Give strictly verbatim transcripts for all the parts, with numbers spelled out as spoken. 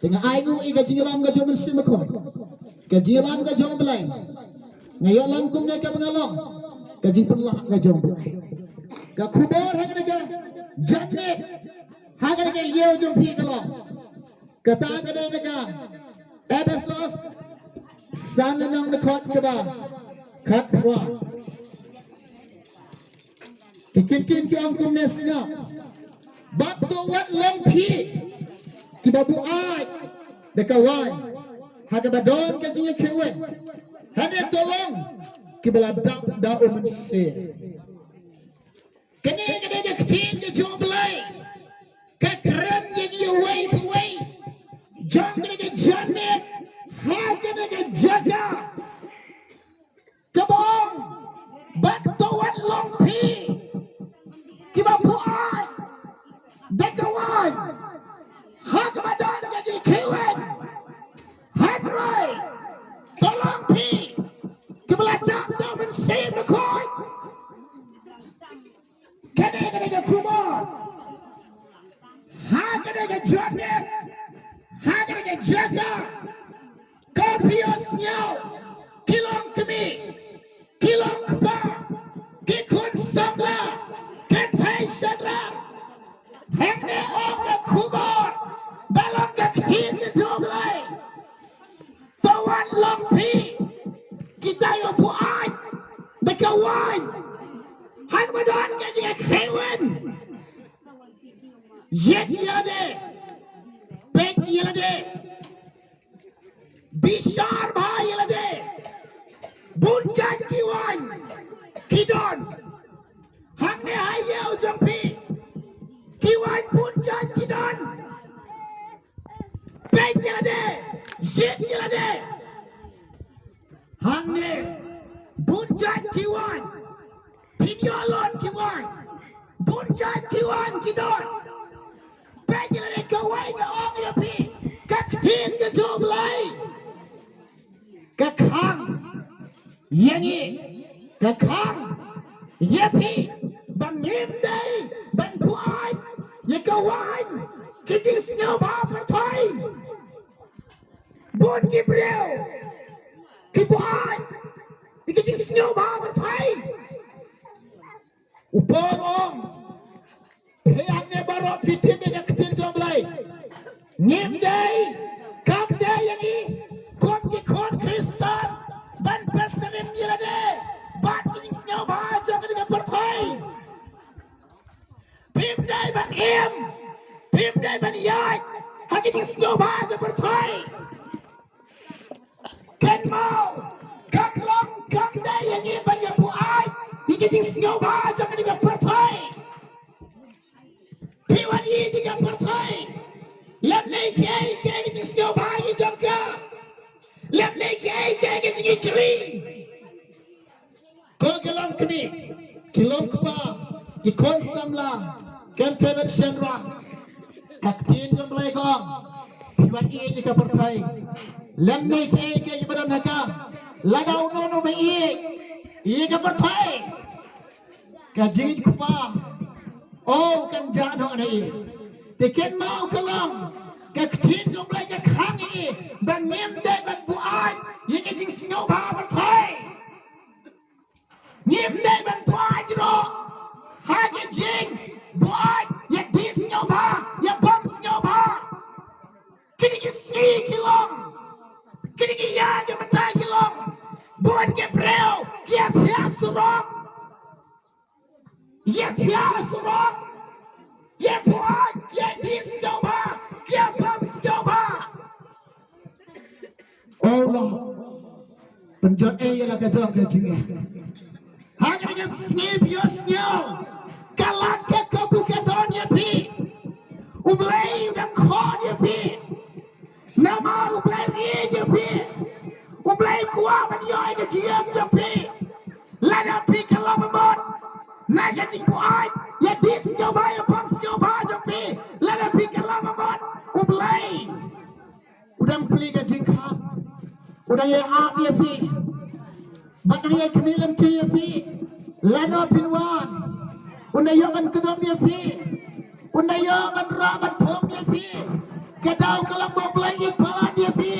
Te nga ai nguh ïa ka jingïalam ka jong u Mynsiem Bakhuid, ka jingïalam ka jong u Blei. Nga ïalam kumne kaba nga long, ka jingpynlah ka jong u Blei. Ka khubor ha kane ka janmiet, ha kane ka ïew jong phi ka long, kata ka dei na ka Ephesos san lynnong dkhot kaba khatphra. Ki ktien ki ong kumne, sngap: Bad to wat long phi kiba buaid da ka waiñ ha kaba don ka jingïakhih win, hynrei to long kiba la dap da u Mynsiem. Kane ka dei ka ktien ka jong u Blei, ka kren ïa ngi uwei pa uwei jong kane ka janmiet ha kane ka jaka. Kaba ong, bad to wat long phi kiba buaid da ka waiñ ha kaba don ka jingïakhih win, hynrei to long phi kiba la dap da u Mynsiem Bakhuid. Kane ka dei ka khubor ha kane ka janmiet, ha kane ka jaka. Ko phi ïohsngew, ki longkmie, ki longkpa, ki khun samla, kynthei shynrang, hangne ong ka khubor ba long ka ktien ka jong u Blei. To wat long phi kita kiba buaid da ka waiñ ha kaba don ka jingïakhih win. Ïeit ïa lade, peit ïa lade, bishar bha ïa lade. Bun jait ki waiñ ki don hangne ha ïew jong phi. Ki waiñ bun jait ki don. Peit ïa lade, ïeit ïa lade. Hangne bun jait ki waiñ. Phin ïoh lon ki waiñ. Bun jait ki waiñ ki don. Peit ïa lade, ka waiñ, nga ong ïa phi, ka ktien ka jong u Blei ka khang ïa ngi, ka khang ïa phi ba ngim dei ban buaid ïa ka waiñ, ki jingsngewbha pyrthei. Bun ki briew ki buaid ïa ki jingsngewbha pyrthei. U Paul u ong, phi hangne baroh phi tip ïa ka ktien jong u Blei. Ngim dei, kam dei ïa ngi kum ki khun Khristan ban pynsyriem ïa lade bad ki jingsngewbha jong kane ka pyrthei. Phim dei ban im, phim dei ban ïaid ha ki jingsngewbha jong ka pyrthei. Kynmaw, kam long, kam dei ïa ngi ban ïa buaid ïa ki jingsngewbha jong kane ka pyrthei. Phi wan ïa ka pyrthei, lem lei kiei kiei ki jingsngewbha ki jong ka, lem lei kiei kiei ki jingïatylli. Ko ki longkmie, ki longkpa, ki khun samla, kynthei bad shynrang, ka ktien jong u Blei ka ong, phi wan ïa ka pyrthei, lem lei kiei kiei ba don ha ka, lada uno uno ba ïeit ïa ka pyrthei, ka jingïeit kpa, o, kan jah noh na i. Te kynmaw, ka long ka ktien jong u Blei ka khang ïa i ba ngim dei ban buaid ïa ka jingsngewbha pyrthei. Ngim dei ban buaid ruh ha ka jingbuaid ïa ka jingsngewbha, ïa ka bym sngewbha. Kine ki sngi ki long, kine ki ïa ki mynta ki long, bun ki briew ki ïa thiah surok. Ïa thiah surok, ïa buaid ïa ka jingsngewbha, ïa ka bym sngewbha. O Lord, pynjot ei ïa la ka jong ka jingeh. Ha kane ka sngi phi ïohsngew ka lad ka kabu ka don ïa phi. U Blei u dang khot ïa phi. Namar U Blei u ïeit ïa phi. U Blei u kwah ban ïoh ïa ka jingim jong phi. Lada phi kylla bamut na ka jingbuaid ïa ka jingsngewbha, ïa ka bym sngewbha jong phi, lada phi kylla bamut, U Blei u dang plie ka jingkhang. U dang ïa ap ïa phi. Bad u dang ïa khmih lynti ïa phi. Lano phin wan, un da ïoh ban kdup ïa phi. Un da ïoh ban rah ban thung ïa phi. Ka daw ka long ba U Blei ïeit palat ïa phi.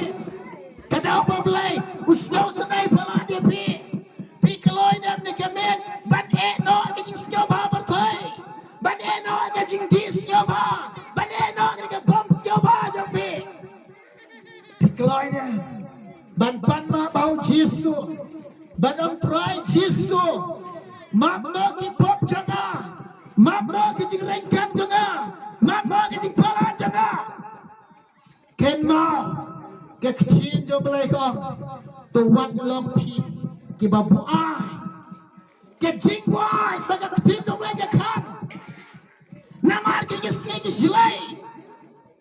Ka daw ba U Blei u sngewsynei palat ïa phi. Phi kloi ne em ne ka miet ban ïeh noh ka jingsngewbha pyrthei, ban ïeh noh ka jingdih sngewbha, ban ïeh noh ka bym sngewbha jong phi? Phi kloi ne em ban pan map ha U Jisu, ban ong, Trai Jisu, map noh ki pop jong nga, map noh ki jingryngkang jong nga, map noh ki jingpalat jong nga. Kynmaw, ka ktien jong U Blei ka ong, to wat long phi kiba buaid. Ka jingbuaid ba ka ktien jong U Blei ka khang. Namar ka jingïasngewsih jlei,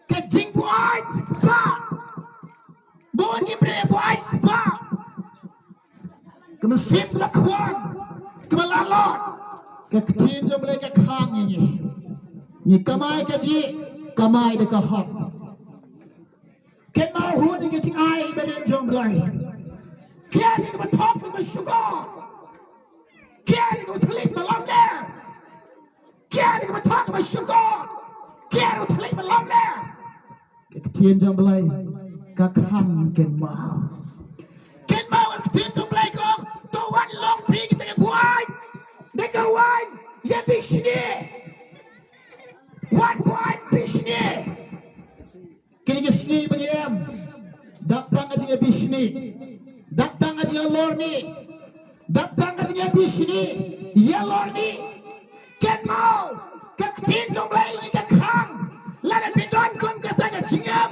ka jingbuaid spah. Bun ki briew buaid spah. Ka mynsiem kaba khwan, kaba lalot. Ka ktien jong U Blei ka khang ïa ngi. Ngi kamai kajih, kamai da ka hok. Kynmaw, hun ïa ka jingai ba don jong U Blei. Kiei kaba thok kaba shukor? Kiei kaba thylliej ba lamler? Kiei kaba thok kaba shukor? Kiei kaba thylliej ba lamler? Ka ktien jong U Blei ka khang, kynmaw. Kynmaw, ka ktien jong U Blei ka ong, to wat long phi kita kiba buaid da ka waiñ ïabishni. Wat buaid bishni. Kine ki sngi ba ngi im, dap tang ka jingïabishni, dap tang ka jingïalorni, dap tang ka jingïabishni, ïalorni. Kynmaw, ka ktien jong U Blei ka khang. Lada phi don kum kata ka jingim,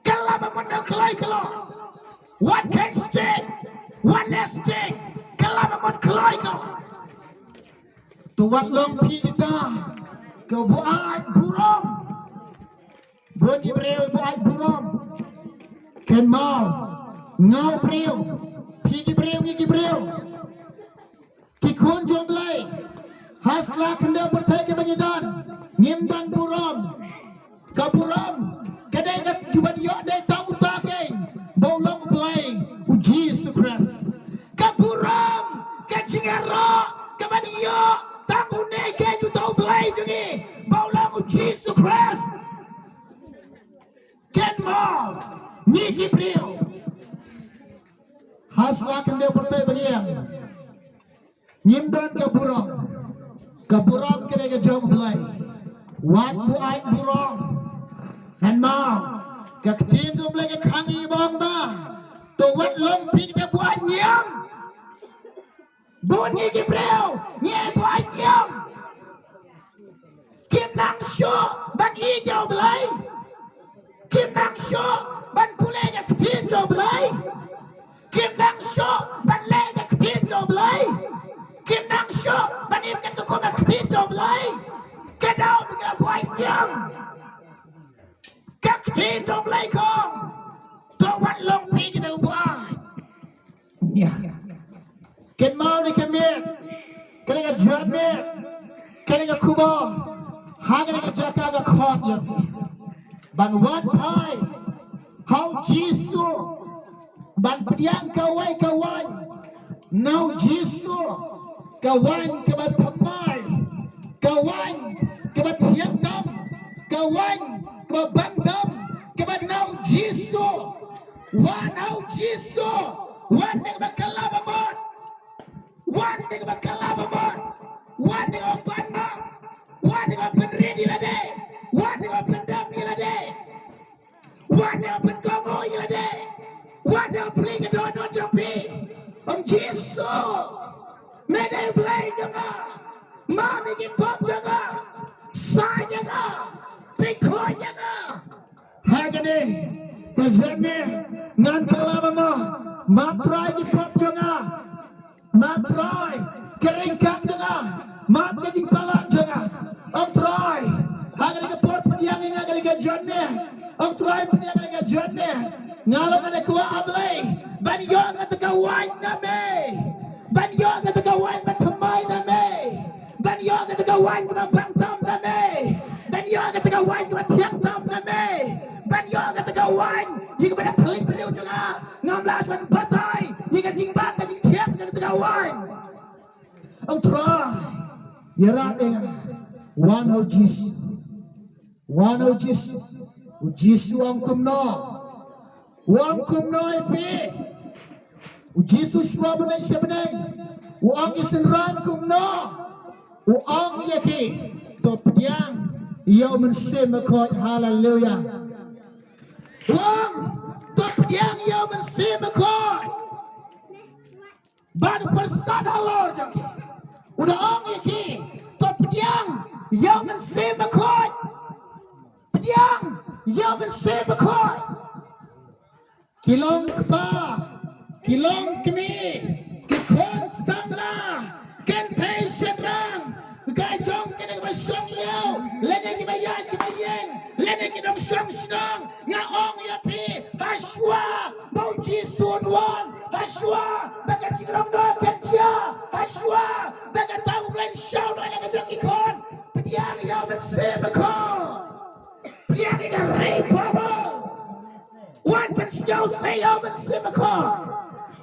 kylla ba mut kloi kylla. Wat kheiñ sting, wat leh sting, kylla ba mut kloi kylla. To wat long phi kita kiba buaid burom. Bun ki briew buaid burom. Kynmaw, nga u briew, phi ki briew, ngi ki briew, ki khun jong U Blei. Ha sla khyndew pyrthei kaba ngi don, ngim don burom. Ka burom ka dei ka, kiban ïoh dei tang uta keiñ, ba u long U Blei, U Jisu Khrist. Ka burom, ka jingïaroh kaban ïoh tang une keiñ, uta U Blei jong ngi, ba u long U Jisu Khrist. Kynmaw, ngi ki briew ha sla khyndew pyrthei ba ngi im, ngim don ka burom. Ka burom ka dei ka jong U Blei. Wat buaid burom. Kynmaw, ka ktien jong U Blei ka khang, i ba ong ba, to wat long phi kita kiba buaid niam. Bun ngi ki briew ngi buaid niam. Kim nang shuh ban ïeit ïa U Blei. Kim nang shuh ban pule ïa ka ktien jong U Blei. Kim nang shuh ban leh ïa ka ktien jong U Blei. Kim nang shuh ban im katkum ka ktien jong U Blei. Ka daw ba ngi buaid niam. Ka ktien jong U Blei ka ong, to wat long phi kita kiba buaid. Ïa. Kynmaw, kane ka miet, kane ka janmiet, kane ka khubor, ha kane ka jaka ka khot ïa phi ban wan phai ha U Jisu, ban pdiang kawei ka waiñ na U Jisu, ka waiñ kaba thymmai, ka waiñ kaba thiang tam, ka waiñ kaba bang tam, kaba na U Jisu. Wan ha U Jisu, wan da kaba kylla ba mut, wan da kaba kylla ba mut, wan da kaba pan map, wan da kaba pynrit ïa lade, wan da kaba pyndam ïa lade, wan da kaba pynkohnguh ïa lade, wan da kaba plie ka dohnud jong phi. Ong, Jisu, me dei U Blei jong nga. Map ïa ki pop jong nga. Sa ïa nga. Pynkhot ïa nga. Ha kane ka janmiet ngan kylla ba mut, map Trai ki pop jong nga. Map Trai ka ryngkang jong nga. Map ka jingpalat jong nga. Ong Trai, ha kane ka por pdiang ïa nga kane ka janmiet. Ong Trai, pdiang kane ka janmiet. Nga long, nga da kwah, A Blei, ban ïoh kata ka waiñ na me. Ban ïoh kata ka waiñ ba thymmai na me. Ban ïoh kata ka waiñ kaba bang tam na me. Ban ïoh kata ka waiñ kaba thiang tam na me. Ban ïoh kata ka waiñ ïa kaba da thylliej briew jong nga. Ngam lah shuh ban batai ïa ka jingbang ka jingthiang jong kata ka waiñ. Ong Trai, ïarap ïa nga. Wan ha U Jisu. Wan ha U Jisu. U Jisu u ong kumno? U ong kumno ïa phi? U Jisu shuwa ban leit sha bneng, u ong ïa u synran kumno? U ong ïa ki, to pdiang ïa u Mynsiem Bakhuid. Haleluya. U ong, to pdiang ïa u Mynsiem Bakhuid. Bad u pyrsad halor jong ki, u da ong ïa ki, to pdiang ïa u Mynsiem Bakhuid. Pdiang ïa u Mynsiem Bakhuid. Ki long kpa, ki long kmie, ki khun samla, kynthei shynrang, ki jong kane kaba shong ïew lane kiba ïaid kiba ïeng, lane ki nongshong shnong, nga ong ïa phi, ha shuwa ba u Jisu un wan, ha shuwa ba ka jinglong noh kan jia, ha shuwa ba kata U Blei un shaw noh ïa la ka jong ki khun, pdiang ïa u Mynsiem Bakhuid. Pdiang ïa ka rei Baibl. Wat pynsngewsih ïa u Mynsiem Bakhuid.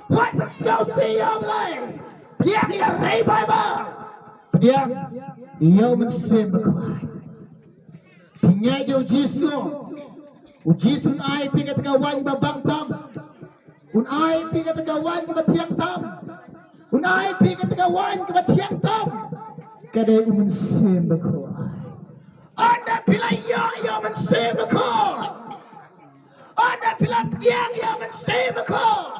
Wat pynsngewsih ïa U Blei. Pdiang ïa ka rei Baibl. Pdiang ïa u Mynsiem Bakhuid. Pynïaid ïa u Jisu. U Jisu un ai phi kata ka waiñ ba bang tam. Un ai phi kata ka waiñ kaba thiang tam. Un ai phi kata ka waiñ kaba thiang tam. Ka dei u Mynsiem Bakhuid. Ynda phi la ïoh ïa u Mynsiem Bakhuid, ynda phi la pdiang ïa u Mynsiem Bakhuid,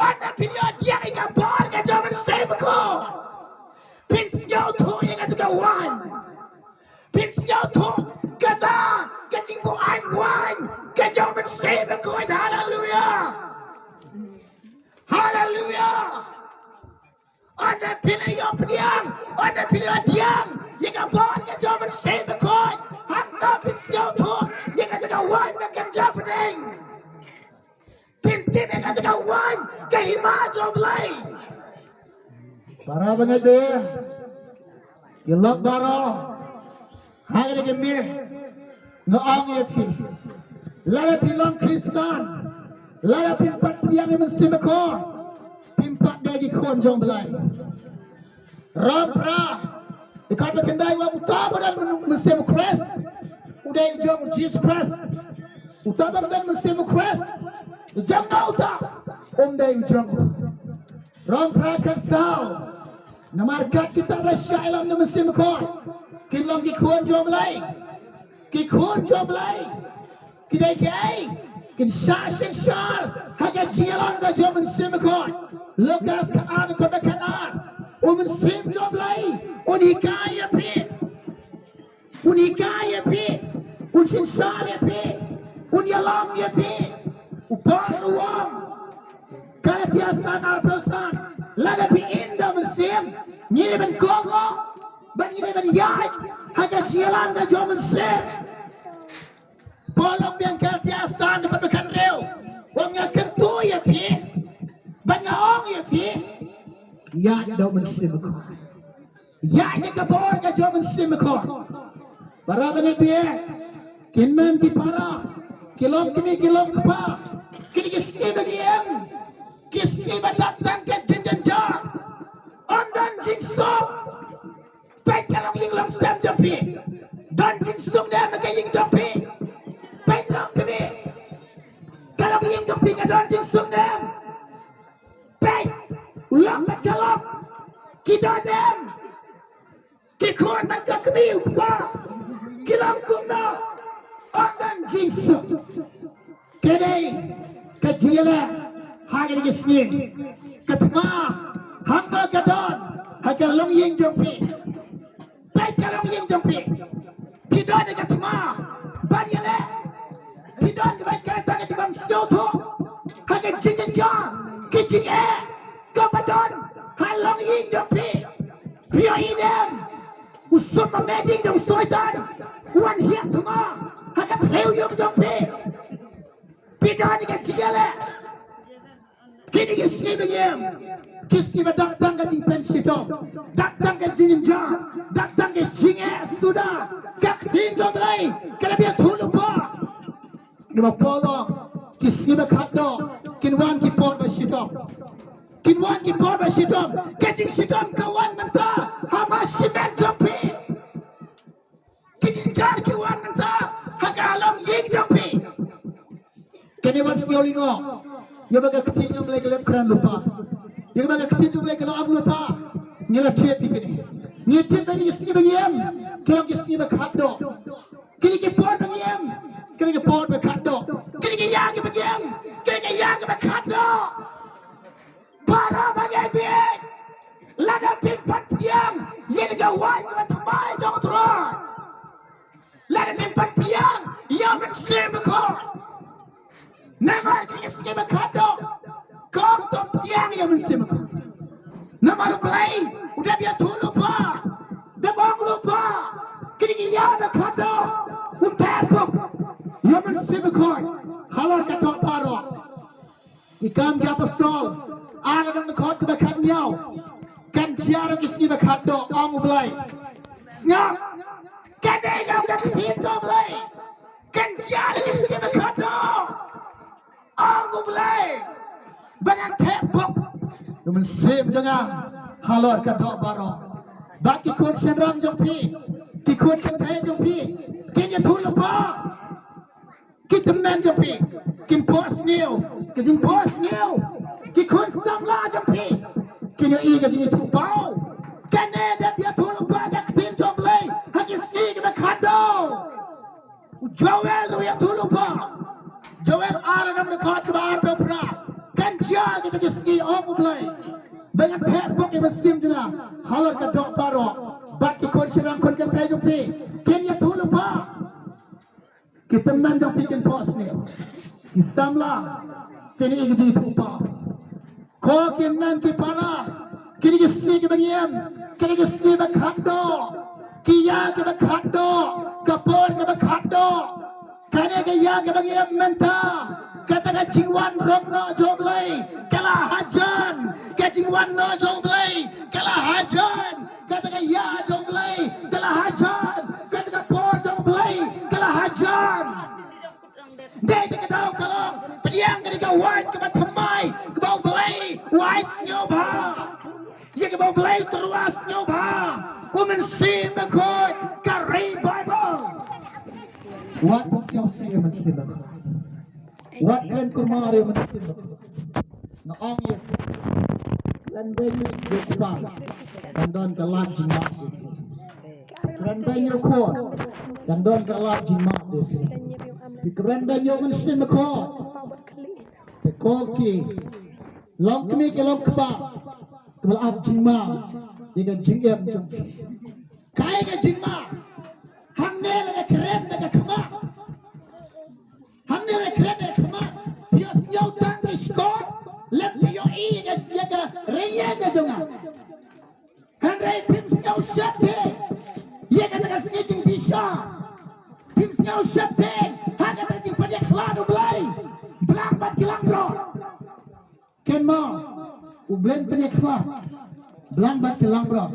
ynda phi la ïoh pdiang ïa ka bor ka jong u Mynsiem Bakhuid, phin sngewthuh ïa kata ka waiñ. Phin sngewthuh kata ka jingbuaid waiñ ka jong u Mynsiem Bakhuid. Haleluya. Haleluya. Ynda phi la ïoh pdiang, ynda phi la ïoh pdiang ïa ka bor ka jong u Mynsiem Bakhuid, hangta phin sngewthuh ïa kata ka waiñ ba kynja pdeng. Phin tip ïa kata ka waiñ ka hima jong U Blei. Para bangeit, ki lok baroh, ha kane ka miet nga ong ïa phi, lada phi long Khristan, lada phim pat pdiang ïa u Mynsiem Bakhuid, phim pat dei ki khun jong U Blei. Rom phra dkhot ba khyndai u ong, uta uba don Mynsiem u Khrist u dei u jong u Jisu Khrist. Uta uba don Mynsiem u Khrist, u jong uta um dei u jong u. Rom phra khatsaw. Namar kat kita ba shah ïalam da u Mynsiem Bakhuid kin long ki khun jong U Blei. Ki khun jong U Blei ki dei kiei? Kin shah synshar ha ka jingïalam ka jong u Mynsiem Bakhuid. Lukas khatar, khatar. U Mynsiem jong U Blei un hikai ïa phi. Un hikai ïa phi, un synshar ïa phi, un ïalam ïa phi. U Paul u ong, Galatia san arphew san, lada phi im da u Mynsiem, ngin ïa ban kohnguh bad ngin ïa ban ïaid ha ka jingïalam ka jong u Mynsiem. Paul u ong biang, Galatia san dkhot ba khathynriew, u ong, nga kyntu ïa phi bad nga ong ïa phi, ïaid da u Mynsiem Bakhuid. Ïaid da ka bor ka jong u Mynsiem Bakhuid. Para bangeit, kin myn ki para, ki long kmie, ki long kpa, kine ki sngi ba ngi im, ki sngi ba dap tang ka jingjynjar. Ym don jingsuk. Peit ka longïing longsem jong phi, don jingsuk ne em ha ka ïing jong phi? Peit long kmie, ka longïing jong phi ka don jingsuk ne em? Peit u lok bad ka lok, ki don ne em? Ki khun bad ka kmie, u kpa, ki long kumno? Ym don jingsuk. Ka dei ka jingïaleh ha kine ki sngi. Ka thma hangno ka don ha ka longïing jong phi? Peit ka longïing jong phi. Phi don ïa ka thma ban ïaleh? Phi don ïa ka, ka, ka, ka bym sngewthuh ha ka jingjynjar, ka jingeh kaba don ha longïing jong phi? Phi ïohi ne em u sumar meeting jong u Soitan u wan hiar thma ha ka thliew ïing jong phi? Phi don ïa ka jingïaleh? Kine ki sngi ba ngi im, ki sngi ba dap tang ka jingpynshitom, dap tang ka jingjynjar, dap tang ka jingeh suda. Ka ktien jong U Blei ka la ïathuh lypa. Namar Paul u ong, ki sngi ba khatduh kin wan ki por ba shitom. Kin wan ki por ba shitom. Ka jingshitom ka wan mynta ha mashmet jong phi. Ki jynjar ki wan mynta ha Ka long ïing jong phi. Kane wat sngewlyngngoh. Ïa ba ka ktien jong U Blei ka leh kren lypa. Ïa ba ka ktien jong U Blei ka long lypa. Ngi la thied ïa kine. Ngi thied ba kine ki sngi ba ngi im ki long ki sngi ba khatduh. Kine ki por ba ngi im ki long ki por ba khatduh. Kine ki ïa ki ba ngi im ki long ki ïa ki ba khatduh. Para ba ngi bieit. Lada phim pat pdiang ïa ka waiñ kaba thymmai jong U Trai, lada phim pat pdiang ïa U Mynsiem Bakhuid. Namar kine ki sngi ba khatduh, kong to pdiang ïa U Mynsiem Bakhuid. Namar U Blei u dep ïathuh lypa, dep ong lypa. Kine ki ïa ba khatduh, un thep bok ïa U Mynsiem Bakhuid halor ka doh baroh. Ki Kam ki Apostol, ar, dang dkhot kaba khathynñiew. Kan jia ruh ki sngi ba khatduh, ong U Blei. Sngap. Kan dei ka ktien jong U Blei. Kan jia ruh ki sngi ba khatduh, ong U Blei, ba ngan thep bok ïa U Mynsiem jong nga halor ka doh baroh. Bad ki khun shynrang jong phi, ki khun kynthei jong phi, kin ïathuh lypa. Ki tymmen jong phi kin phohsniew, ki jingphohsniew. Ki khun samla jong phi kin ïohi ka jingïathuhpaw. Kane dei ïathuh lypa ka ktien jong U Blei ha ki sngi kiba khatduh. U Joel ruh ïathuh lypa. Joel ar, dang dkhot kaba arphew phra. Kan jia kita ki sngi, ong U Blei, ba ngan thep bok ïa U Mynsiem jong nga halor ka doh baroh. Bad ki khun shynrang khun kynthei jong phi kin ïathuh lypa. Ki tymmen jong phi kin phohsniew. Ki samla kin ïohi ka jingïathuhpaw. Ko ki hynmen ki para, kine ki sngi kiba ngi im, kine ki sngi ba khatduh, ki ïa kiba khatduh, ka por kaba khatduh. Kane ka ïa kaba ngi im mynta, kata ka jingwan rom noh jong U Blei ka la hajan, ka jingwan noh jong U Blei ka la hajan. Kata ka ïa jong U Blei ka la hajan, kata ka por jong U Blei ka la hajan. Dei te ka daw ka long, pdiang ka dei ka waiñ kaba thymmai kaba U Blei u ai sngewbha. Ïa kaba U Blei u tyrwa sngewbha, U Mynsiem Bakhuid, ka revival. Wat pynsngewsih ïa U Mynsiem Bakhuid. Wat kren kumar ïa U Mynsiem Bakhuid. Nga ong ïa phi, kren beiñ ïa u kpa, kan don ka lad jingmap ïa phi. Kren beiñ ïa u khun, kan don ka lad jingmap ïa phi. Phi kren beiñ ïa U Mynsiem Bakhuid, te ko ki long kmie ki long kpa kiba la ap jingma ïa ka jingim jong phi. Kaei ka jingma? Hangne la ka kren da ka khmat. Hangne la kren da ka khmat. Phi ïohsngew tang ki shkor, lem phi ïohi ïa ka, ïa ka rynïeng ka jong nga. Hynrei phim sngew sheptieng ïa kata ka sngi jingbishar. Phim sngew sheptieng ha kata ka jingpynïakhlad U Blei. Blang bad kyllang baroh. Kynmaw, U Blei un pynïakhlad blang bad kyllang baroh.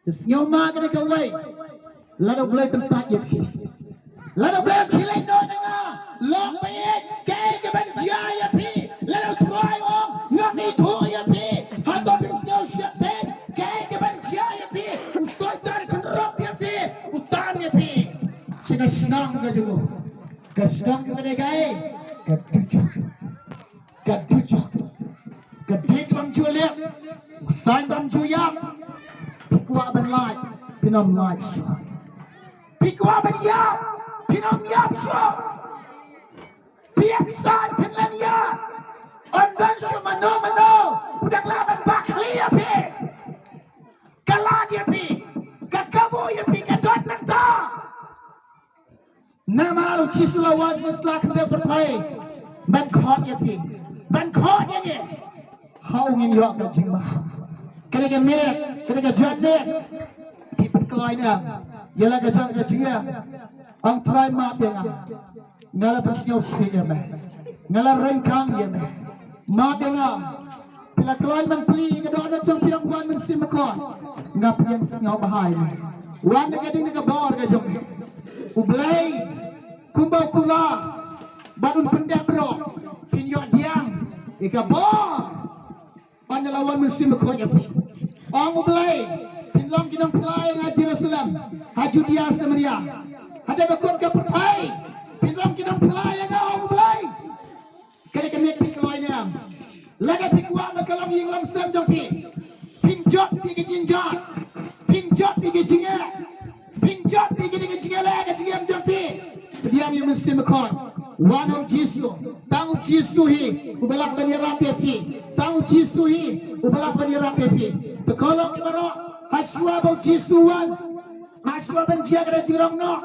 Te sngewma kane kawei. Lada U Blei u kyntait ïa phi, lada U Blei u khie leit noh na nga, lok baieit, kaei kaban jia ïa phi? Lada U Trai u ong, nga ithuh ïa phi. Hato phim sngew sheptieng kaei kaban jia ïa phi? U Soitan kynrop ïa phi, u tan ïa phi sha ka shnong ka jong u. Ka shnong ka dei kaei? Ka dujok. Ka dujok. Ka dei bym ju leh, u saiñ bym ju ïap. Phi kwah ban lait, phin ym lait shuh. Phi kwah ban ïap, phin ym ïap shuh. Phi ïap saiñ, phin leh ïap. Ym don shuh mano mano u dang lah ban bakhlia ïa phi. Ka lad ïa phi, ka kabu ïa phi ka don mynta. Namar U Jisu u la wan sha sla kynthei pyrthei ban khot ïa phi, ban khot ïa ngi. Haoid ngin ïoh ka jingma. Kane ka miet, kane ka jingmiet, phi pynkloi ne em ïa la ka jong ka jingim? Ong, Trai, map ïa nga. Nga la pynsngewsih ïa me. Nga la rengkang ïa me. Map ïa nga. Phi la kloi ban plie ïa ka dohnud jong phi, ong, wan Mynsiem Bakhuid. Nga pdiang sngewbha ïa me. Wan da ka ding da ka bor ka jong me. U Blei kumba u kular bad un pyndep baroh, phin ïoh pdiang ïa ka bor. Ynda la wan Mynsiem Bakhuid ïa phi, ong U Blei, phin long ki nongpyllait ïa nga ha Jerusalem, ha Judia, Samaria, hadien ba kut ka pyrthei. ïing longsim jong phi. Phin jop ïa ka jingjot. Phin jop ïa ka jingeh. Phin jop ïa ka jingeh, ka jingeh jong phi. Pdiang ïa u Mynsiem Bakhuid. Wan ha u Jisu. Tang u Jisu hi uba lah ban ïarap ïa phi. Tang u Jisu hi uba lah ban ïarap ïa phi. Te ko lok baroh, hashwa ba u Jisu wan, hashwa ban jia ka jingrong noh,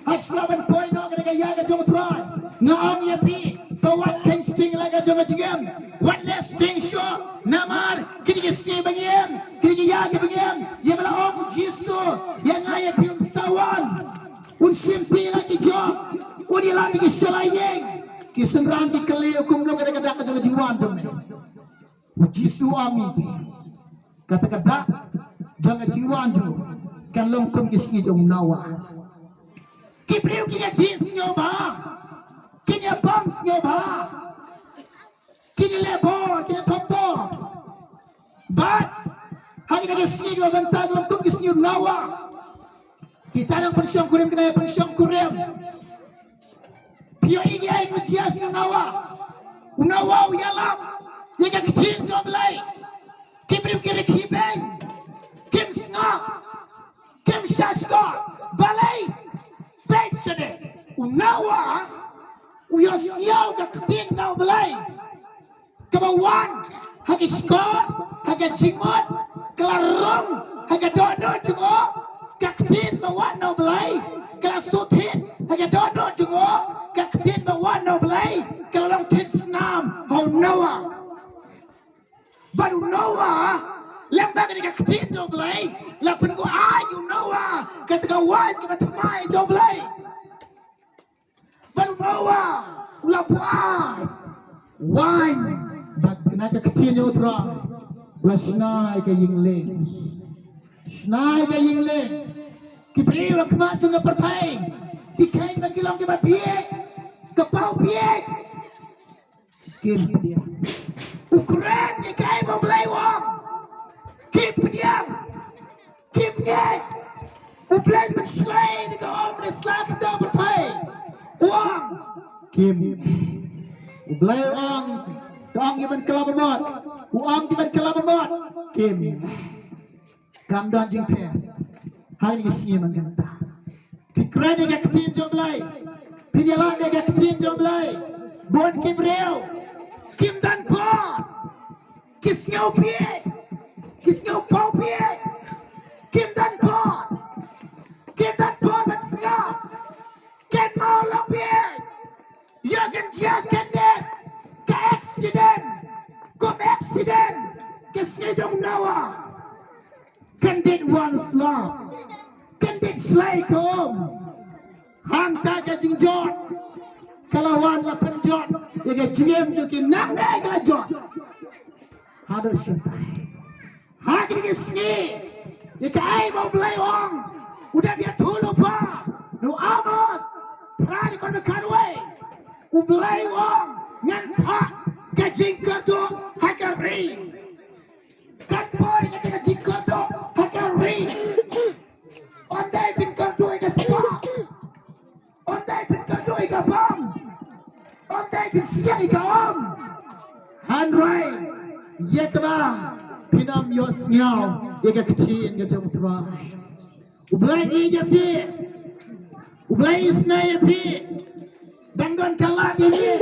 hashwa ban poi noh ka ïa ka jong u Trai, nga ong ïa phi, to wat kheiñ sting la ka jong ka jingim. Wat leh sting shuh. Namar kine ki sngi ba ngim, kine ki ïa ki ba ngim, ïa ba la ong u Jisu ïa nga ïa phi, un sa wan, un shim phi la ki jong, un ïalam ïa ki shalai ïing. Ki synran ki kylli kumno ka dak ka jong ka jingwan jong me. U Jisu u ong ïa ki, kata ka dak jong ka jingwan jong u kan long kum ki sngi jong u Noah. Ki briew ki ïa dih sngewbha, ki ïa bam sngewbha, ki ïa leh bor, ki ïa thom bor. Bad ha kine ki sngi kiba mynta ki long kum ki sngi u Noah. Kita nang pynshongkurim, kine pynshongkurim. Phi ïohi ïa ka jia sha u Noah. U Noah u ïalam ïa ka ktien jong u Blei. Ki briew ki rkhie beiñ, kim sngap, kim shahshkor. Balei? Peit shane, u Noah u ïohsngew ka ktien na u Blei. Kaba wan ha ki shkor, ha ka jingmut, ka la rung ha ka dohnud jong u ka ktien ba wan na u Blei, ka la shu thied ha ka dohnud jong u ka ktien ba wan na u Blei, ka la long thied snam ha u Noah. Bad u Noah, lem bad ka ktien jong u Blei, la pynbuaid ïa u Noah kata ka waiñ kaba thymmai jong u Blei. Bad u Noah u la buaid waiñ, bad kane ka ktien jong u Trai u la shna ïa ka ïing lieng. Shna ïa ka ïing lieng. Ki briew ha khmat jong ka pyrthei ki kheiñ ba ki long kiba bieit, ka paw bieit. Kim pdiang. U kren ïa kaei ba u Blei u ong. Kim pdiang. Kim ngeit. U Blei u pynshlei ïa ka um ne sla ka da pyrthei. U ong. Kim. U Blei u ong. Ka ong ïa ban kylla ba mut. U ong ïa ban kylla ba mut. Kim. Kam don jingpher ha kine ki sngi mynta. Phi kren ïa ka ktien jong u Blei. Phi ïalam ïa ka ktien jong u Blei. Bun ki briew kim don por. Ki sngew bieit. Ki sngew paw bieit. Kim don por. Kim don por ban sngap. Kynmaw, long bieit. Ïa kan jia kyndit ka accident. Kum accident ka sngi jong u Noah. Kyndit wan slap. Kyndit shlei ka um. Hangta ka jingjot ka la wan, la pynjot ïa ka jingim jong ki nangne, ka la jot haduh shatai. Ha kine ki sngi, ïa kaei ba u Blei u ong, u dep ïathuh lypa na u Amos phra dkhot khatwei. U Blei u ong, ngan thah ka jingkyrduh ha ka ri. Kan poi kata ka jingkyrduh ha ka ri. Ym dei phin kyrduh ïa ka spah. Ym dei phin kyrduh ïa ka bam. Ym dei phin siang ïa ka um. Hynrei ïa kaba phin ym ïohsngew ïa ka ktien ka jong u Trai. U Blei u ïeit ïa phi. U Blei u isynei ïa phi. Dang don ka lad ïa ngi.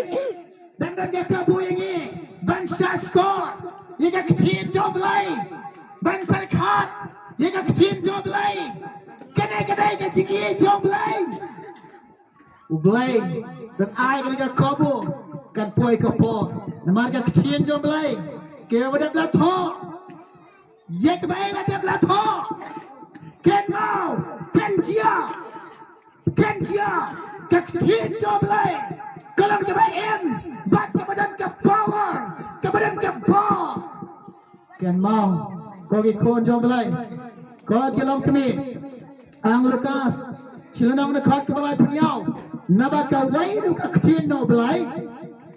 Dang don ka kabu ïa ngi ban shahshkor ïa ka ktien jong u Blei, ban pyrkhat ïa ka ktien jong u Blei. Kane ka dei ka jingïeit jong u Blei. U Blei u dang ai kane ka kabu, kan poi ka por. Namar ka ktien jong u Blei kaba dep la thoh. Ïa kaba la dep la thoh. Kynmaw, kan jia. Kan jia. Ka ktien jong u Blei ka long kaba im bad kaba don ka power, kaba don ka bor. Kynmaw, ko ki khun jong u Blei, ko ki longkmie. Ang Lukas, shi lynnong, dkhot kaba laiphew hynñiew. Naba kawei ruh ka ktien na u Blei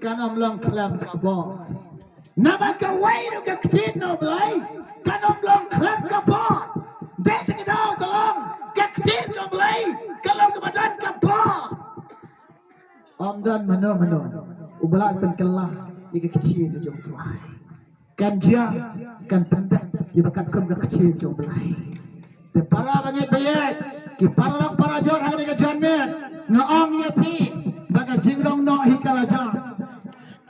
kan ym long khlem ka bor. Naba kawei ruh ka ktien na u Blei kan ym long khlem ka bor. Dei tang ka daw ka long ka ktien jong u Blei ka long kaba don ka bor. Ym don mano mano uba lah pynkylla ïa ka ktien jong u Trai. Kan jia, kan pyndep ïa ba katkum ka ktien jong U Blei. Te para bangeit baieit, ki para lok para jor ha kane ka janmiet, nga ong ïa phi ba ka jingrong noh hi ka la jan,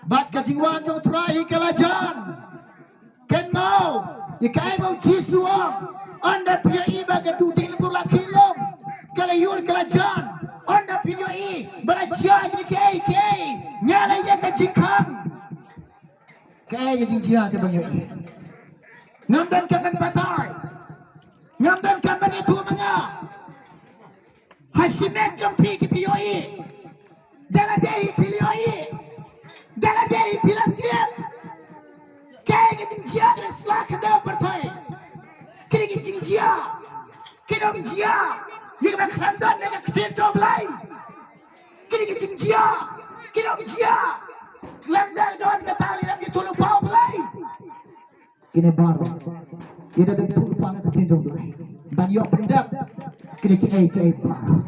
bad ka jingwan jong U Trai hi ka la jan. Kynmaw ïa kaei ba U Jisu u ong, ynda phi ïohi ba ka duh ding lynti la khih lum, ka la ïur ka la jan, ynda phi ïohi ba la jia kine kiei kiei, nga la ïa ka jingkhang. Kaei ka jingjia kaba ngi ïohi? Ngam don kam ban batai, ngam don kam ban ïathuh ma nga. Ha shimet jong phi ki phi ïohi. Da lade hi phi la ïohi. Da lade hi phi la tip. Kaei ka jingjia ka sla ka da pyrthei. Kine ki jingjia ki dang jia ïa kaba khlem don na ka ktien jong U Blei. Kine ki jingjia ki dang jia lem da don ka tali lem ki tulpa U Blei. Kine baroh ki da dang tulpa na ka ktien jong U Blei. Ban ïoh pyndep kine kiei kiei baroh.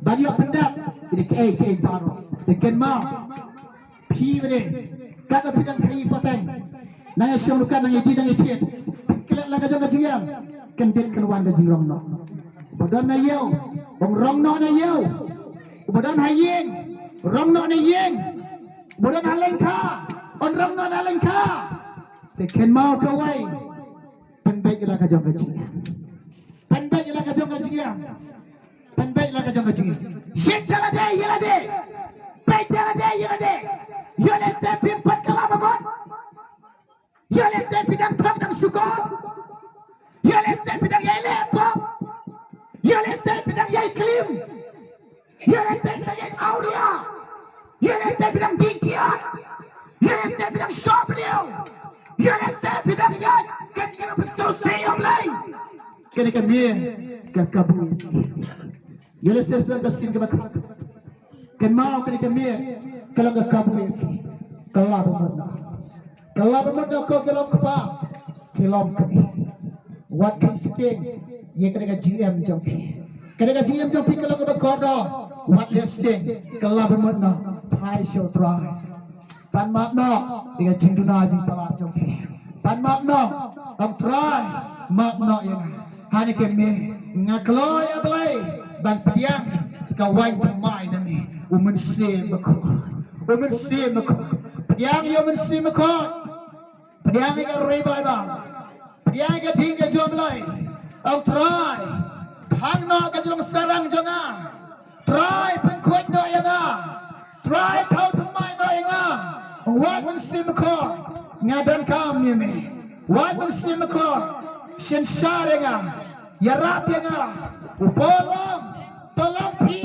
Ban ïoh pyndep kine kiei kiei baroh. Te kynmaw phi ba dei, katba phi dang khaii pateng, nang ïa shong ruh, nang ïa die, nang ïa thied, phi klet la ka jong ka jingim, kan bit kan wan ka jingrong noh. Uba don na ïew un rong noh na ïew. Uba don ha ïing, rong noh na ïing. Uba don ha lyngkha, un rong noh na lyngkha. Te kynmaw kawei, pynbeit la ka jong ka jingim. Pynbeit la ka jong ka jingim. Pynbeit la ka jong ka jingim. Shim da lade ïa lade. Peit da lade ïa lade. Ïoh lehse phim pat kylla ba mut. Ïoh lehse phi dang thok dang shukor. Ïoh lehse phi dang ïai leh pop. Ïoh lehse phi dang ïai klim. Ïoh lehse phi dang ïai awria. Ïoh lehse phi dang dih kiad. Ïoh lehse phi dang shop briew. Ïoh lehse phi dang ïai ka jingim ba sngewsih ïa U Blei. Kane ka miet ka kabu. Ïoh lehse sdang ka sien kaba khraw. Kynmaw kane ka miet ka long ka kabu ïa phi. Kylla ba mut noh. Kylla ba mut noh ko ki long kpa, ki long kmie. Wat kheiñ sting ïa kane ka jingim jong phi. Kane ka jingim jong phi ka long kaba kordor. Wat leh sting. Kylla ba mut noh. Phai sha U Trai. Pan map noh ïa ka jingduna jingpalat jong phi. Pan map noh. Ong Trai, map noh ïa nga. Ha kane ka miet nga kloi, A Blei, ban pdiang ka waiñ thymmai na me, U Mynsiem Bakhuid. U Mynsiem Bakhuid. Pdiang ïa U Mynsiem Bakhuid. Pdiang ïa ka revival. Pdiang ïa ka ding ka jong U Blei. Ong Trai, thang noh ka jinglong sarang jong nga. Trai, pynkhuid noh ïa nga. Trai, thaw thymmai noh ïa nga. Wat Mynsiem Bakhuid, nga donkam ïa me. Wat Mynsiem Bakhuid, synshar ïa nga. Ïarap ïa nga. U Paul u ong, to long phi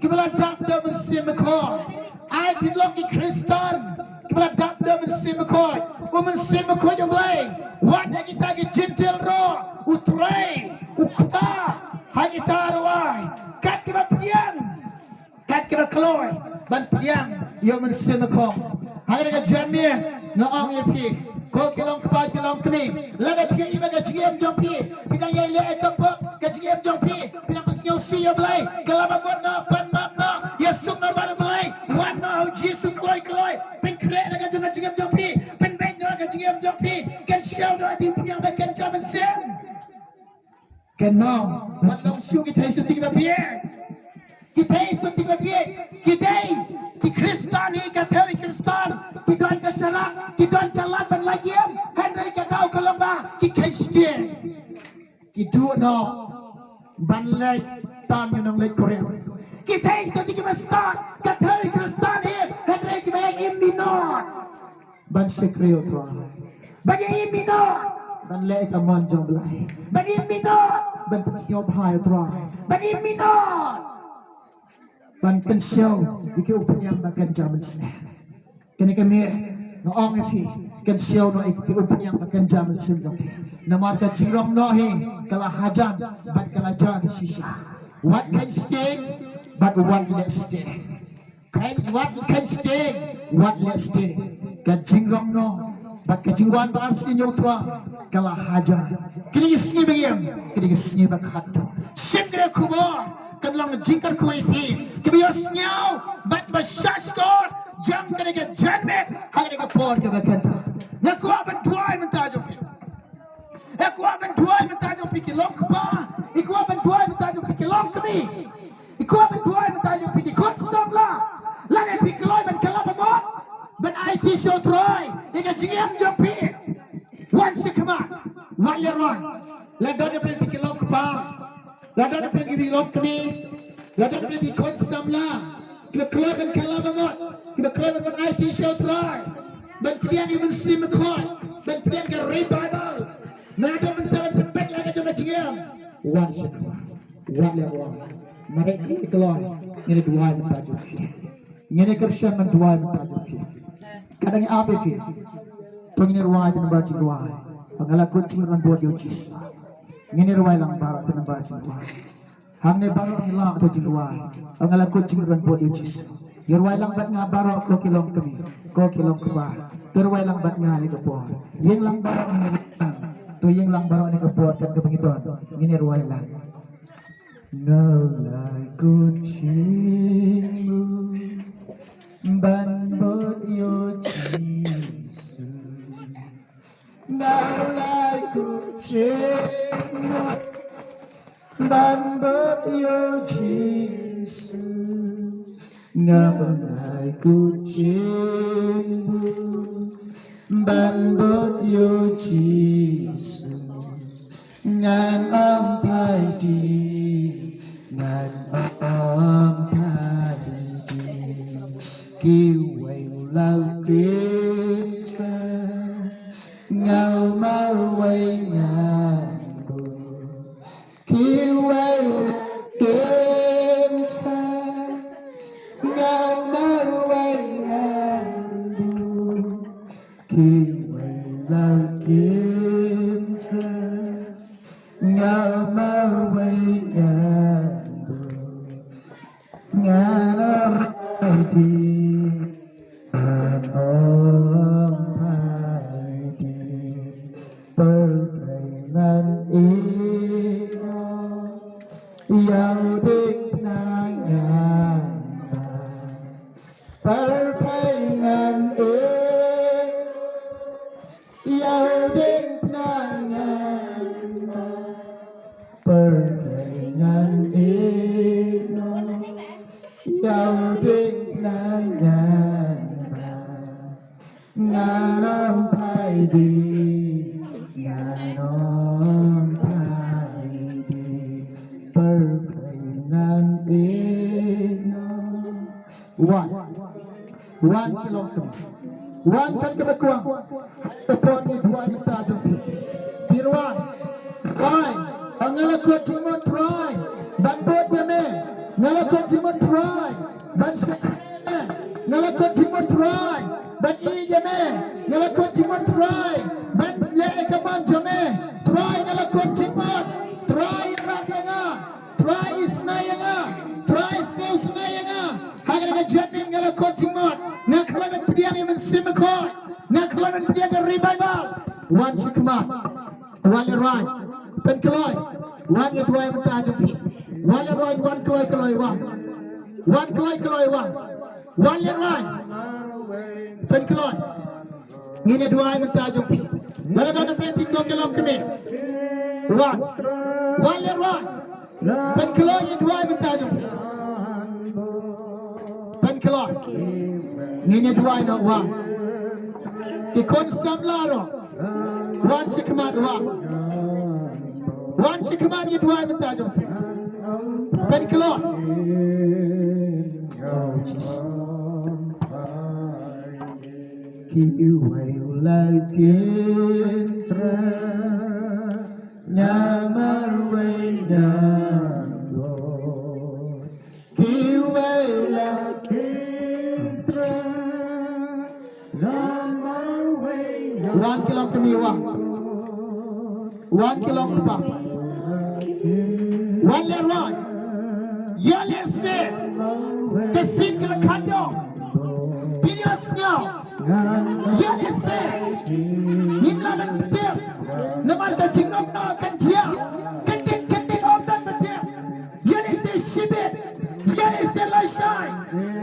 kiba la dap da U Mynsiem Bakhuid. Ai phin long ki Khristan kiba la dap da U Mynsiem Bakhuid. U Mynsiem Bakhuid U Blei, wat ïa kita ki Jentil ruh u trei, u kta ha kita ruh ai. Kat kiba pdiang, kat kiba kloi ban pdiang ïa U Mynsiem Bakhuid. Ha kane ka janmiet nga ong ïa phi, ko ki long kpa ki long kmie, lada phi ïohi ba ka jingim jong phi, phi dang ïai leh ïa ka pop, ka jingim jong phi, phi dang pynsngewsih ïa U Blei, kylla ba mut noh, pan map noh, ïasuk noh bad U Blei, wan noh ha U Jisu kloi kloi, pynkhreh na ka jong ka jingim jong phi, pynbeit noh ka jingim jong phi, kynshew noh ïa ka jingpdiang ba kynja mynsiem. Kynmaw, wat long shuh ki thei shuh ki ba bieit. Ki thei shuh ki ba bieit. Ki dei ki Khristan hi, ka thei Khristan. Ki don ka sharak, ki don ka lad ban lait ïing. Hynrei ka daw ka long ba ki Khristan. Ki duh noh ban leit tam ïa u nongleit kurim. Ki thei shuh ki ba stad, ka thei Khristan hi. Hynrei ki ba ïa im minot ban shakri U Trai. Ban ïa im minot ban leh ka mon jong U Blei. Ban im minot ban pynsngewbha ïa U Trai. Ban im minot ban kynshew ïa ki umphniang ba kynja mynsiem. Kane ka miet nga ong ïa phi, kynshew noh ïa ki umphniang ba kynja mynsiem jong phi. Namar ka jingrong noh hi ka la hajan bad ka la jan shisha. Wat kheiñ sting bad wat leh sting. Kheiñ, wat kheiñ sting, wat leh sting. Ka jingrong noh bad ka jingwan ba arsien jong U Trai ka la hajan. Kine ki sngi ba ngi im, kine ki sngi ba khatduh. Shim kane ka khubor, kan long jingkyrkhu ïa phi kiba ïohsngew bad ba shahshkor jong kane ka janmiet ha kane ka por kaba kynta. Nga kwah ban duwai Aiti sha u Trai ïa ka jingim jong phi. Wan sha khmat. Wat leh roi. Lada don na pdeng phi ki longkpa, lada don na pdeng phi ki longkmie, lada don na pdeng phi ki khun samla kiba kloi ban kylla ba mut, kiba kloi ban mut, aiti sha u Trai ban pdiang ïa u Mynsiem Bakhuid, ban pdiang ka revival. Nangta mynta ban pynbeit la ka jong ka jingim. Wan sha khmat. Wat leh roi. Mareh ki kloi. Ngin ïa duwai mynta jong phi. Ngin ïa kyrshan ban duwai mynta jong phi. Ka dang ïa ap ïa phi. To ngin ïa rwai ha ka nambar jingduwai. Ba nga la kut jingmut ban bud ïa u Jisu. Ngin ïa rwai lang baroh ha ka nambar jingduwai. Hangne baroh ngi lah to jingduwai. Ba nga la kut jingmut ban bud ïa u Jisu. Ïa rwai lang bad nga baroh ko ki longkmie, ko ki longkpa. To rwai lang bad nga ha kane ka por. Ïeng lang baroh, ngin ïa rwai lang. To ïeng lang baroh ha kane ka por, kan kaba ngi don. Ngin ïa rwai lang. Nga la kut jingmut ban bud ïa u Jisu. Nga la kut jingmut ban bud ïa u Jisu. Nga la kut jingmut ban bud ïa u Jisu. Ngan ym phai dien, ngan ym phai dien. Kiwei u la kynrad, nga marwei ngan bud. Kiwei u la kynrad, nga marwei ngan bud. Kiwei la kynrad, nga marwei ngan bud. Ngan ym phai dien, ngan ym phai dien. Pyrthei ngan ïehnoh ïa u diengphna ngan bam. Pyrthei ngan ïehnoh ïa u diengphna ngan bam. Pyrthei ngan ïehnoh ïa u diengphna ngan bam. Ngan ym phai dien, ngan ym phai dien. Pyrthei ngan ïehnoh. Wan. Wan ki longkmie. Wan kan kaba kwah. Ka por ngi duwai mynta jong phi. Phi rwai. Trai, nga la kut jingmut Trai ban bud ïa me. Nga la kut jingmut Trai ban shakri ïa me. Nga la kut jingmut Trai ban ïeit ïa me. Nga la kut jingmut Trai ban leh ïa ka mon jong me. Trai, nga la kut jingmut. Trai, ïarap ïa nga. Trai, isnei ïa nga. Trai, sngewsnei ïa nga. Ha kane ka janmiet nga la kut jingmut. Nga khlem pdiang ïa u Mynsiem Bakhuid. Nga khlem pdiang ïa ka revival. Wan sha khmat. Wan leh roi. Pynkloi. Wan ïa duwai mynta jong phi. Wan leh roi, wan kloi kloi wan. Wan kloi kloi wan. Wan leh roi. Pynkloi. Ngin ïa duwai mynta jong phi. Lada don na pdeng phi ko ki longkmie. Wan. Wan leh roi. Pynkloi ïa duwai mynta jong phi. Pynkloi. Ngin ïa duwai noh, wan. Ki khun samla ruh. Wan sha khmat, wan. Wan sha khmat ïa duwai mynta jong phi. Pynkloi. Kiwei u la kynrad, nga marwei ngan bud. Kiwei u la kynrad, nga marwei ngan bud. Wan ki longkmie, wan. Wan ki longkpa. Wan leh roi. Ïa lehse ka sien ka la khadduh. Phi ïohsngew. Ïa lehse ngim lah ban tip. Namar ka jingnoh noh kan jia. Ka tip, ka tip ym don ban tip. Ïa lehse shibit. Ïa lehse lashai.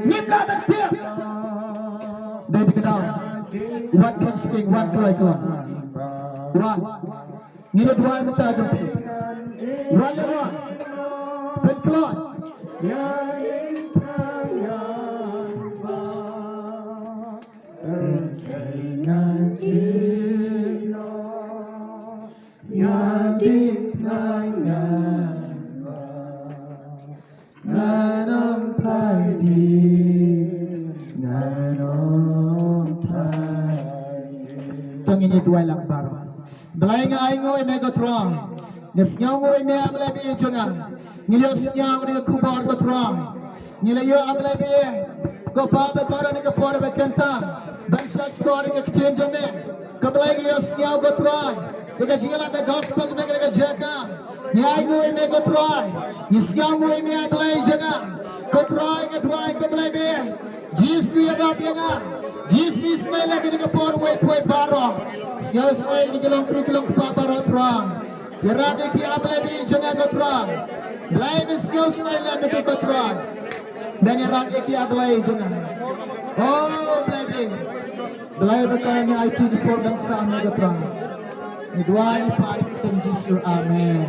Ngim lah ban tip. Dei ka daw. Wat khang sting, wat kloi kloi. Wan. Ngin ïa duwai mynta jong phi. Wan leh roi. Pynkloi. To ngin ïa duwai lang baroh. Blei nga ainguh ïa me ko Trai. Nga sngewnguh ïa me A Blei ba ïeit jong nga. Ngi la ïohsngew ïa ka khubor ko Trai. Ngi la ïoh A Blei ba ïeit. Ko Pa ba kordor, ïa ka por ba kynta ban sngap sngewthuh ïa ka ktien jong me. Ko Blei ngi la ïohsngew ko Trai ïa ka jingïalam ka gospel jong me ha kane ka jaka. Ngi ainguh ïa me ko Trai. Ngi sngewnguh ïa me A Blei jong nga. Ko Trai nga duwai ko Blei ba ïeit. Jisu ïarap ïa nga. Jisu isynei lem ïa kane ka por wei poi baroh. Sngewsynei ïa ki long kri ki long kpa baroh Trai. Ïarap ïa ki A Blei ba ïeit jong nga ko Trai. Blei ba sngewsynei lem ïa ki ko Trai. Ban ïarap ïa ki A Blei jong nga. O Blei ba ïeit. Blei ba kordor ngi aiti ki por dang sah ïa me ko Trai. Ngi duwai ngi pan ha ka kyrteng Jisu. Amen.